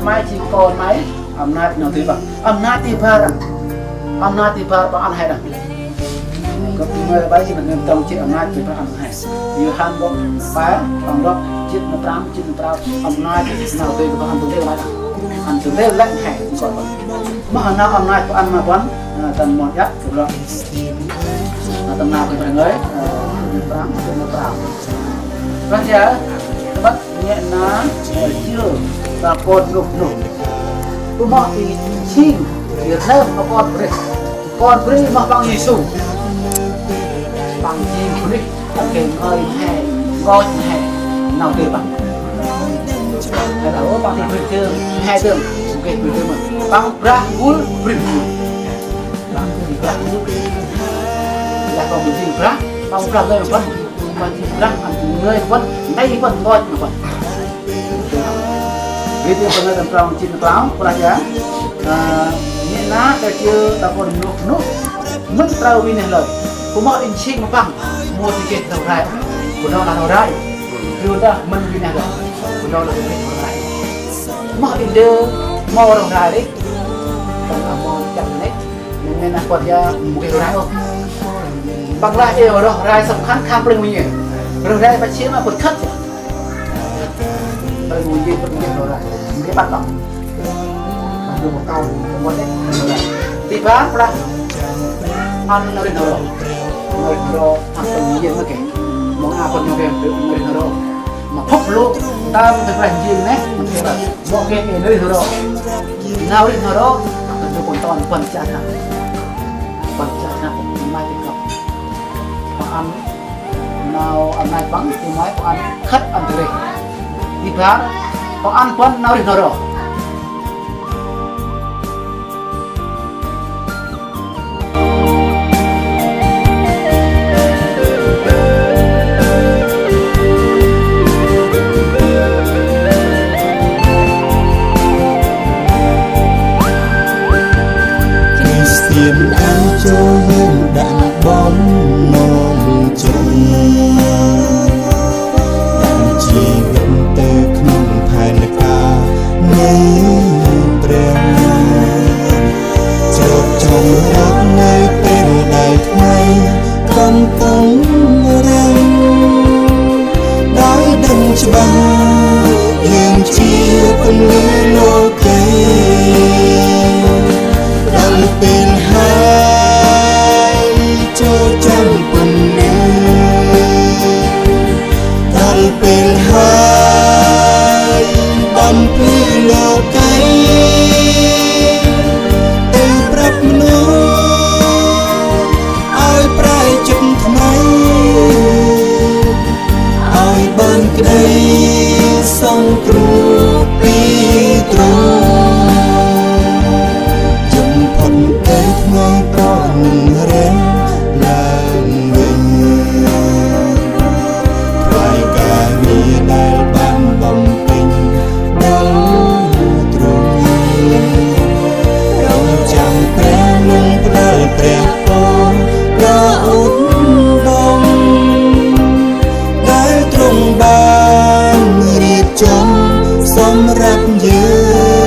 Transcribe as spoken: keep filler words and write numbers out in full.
Khmer jêng kon May, amnat nau tih băng, amnat tih bar ăn, amnat tih bar băng ăn he đăng. Gâp ngơi bai jêng nơm tông chih amnat tih bar ăn he. Yôhan gâp pe, băng gâp jêt ma prăm, jêt ma prao, amnat nau tih băng ăn tơm tih lĕ, ăn tơm tih lĕ he kon băng. Mâu nau amnat băng ăn ma băng, tâm mon iăt, gâp lŏ tâm nau kơ ngơi, jêt ma prăm, jêt ma prao. Prah ya, kơt nhĕ na, jêh, ta kon nôk nôk. Ƀư mâu i jêng, i rnơm ta kon brih. Kon brih mâu păng Yêsu. Păng jêng brih, păng geh ngơi he, ngơi he, nau tih băng. He ta ôh păng jêng brih dơm, he dơm, geh brih dơm. Păng brah gul, brih gul. Lah păng jêng brah, păng brah lơi băng, păng jêng brah ăn ngơi băng, nây băng, ngơi băng. Ri tih băng tâm prao jêt ma prao, prah ya. Ơ, nhĕ na, ta jêh, ta kon nôk nôk, mân prao wi neh lơi. Ƀư mâu i jêng ma păng, mâu di geh rau rai. Ƀư nau lah rau rai. Ri ta mân wi neh lơi. Ƀư nau lah rau rai. Mâu i ndơ, mâu rau rai ri. Tâm a mâu chăng nê. Nê na pơt ya mâu geh rau rai ôh. Păng lah ê rau rai sâm khăn khăn pleng wi nhê. Rau rai pă jêh ma pơt khăt ya. Pleng wi nhê pơt nhê rau rai. Mâu geh păng tŏng. Păng du mâu tâo, mâu geh rau rai. Tih bar prah. Ăn nau rêh n'ho ro. Nau rêh n'ho ro, ăn pleng wi nhê mâu geh. Mâu ngă pơt mâu geh nau rêh n'ho ro. Ma phŭp lôk, tâm tơ̆ brah jêng nê, mâu geh nau rêh n'ho ro. Nau rêh n'ho ro, ta dôk kon ton bân chiă năp. Bân chiă năp, May tih kăp. Păng ăn nau ăn May băng, tih May păng ăn khăt ăn tơ̆ rêh. Tih bar, păng ăn bân nau rêh n'ho ro. Kristian ăn chô hên đă bom nôm chri. Đă jêng gâp tơ khân păng phai nê ka nây breng. Chroh chŏng rŏk nây têl đai khlay, tâm tâm răng. Đai đăng chbăng, yang chia păng lê lô kê. Đăng pên hai, chô chăm păng lê. Đăng pên hai, tâm pư lô kê. Tê prăp mnô, ai prai chụp thmai. Ai ban kdei song kru pi tru. Jâm phŭn tê thmai kon rên lang wên. Thmai ka ni đai ban bom pin đăng tru. Rong chăm pre nung pnal pre pô, pra ŭt bom. Đai trong ban riêp chom, sâm răp yơ.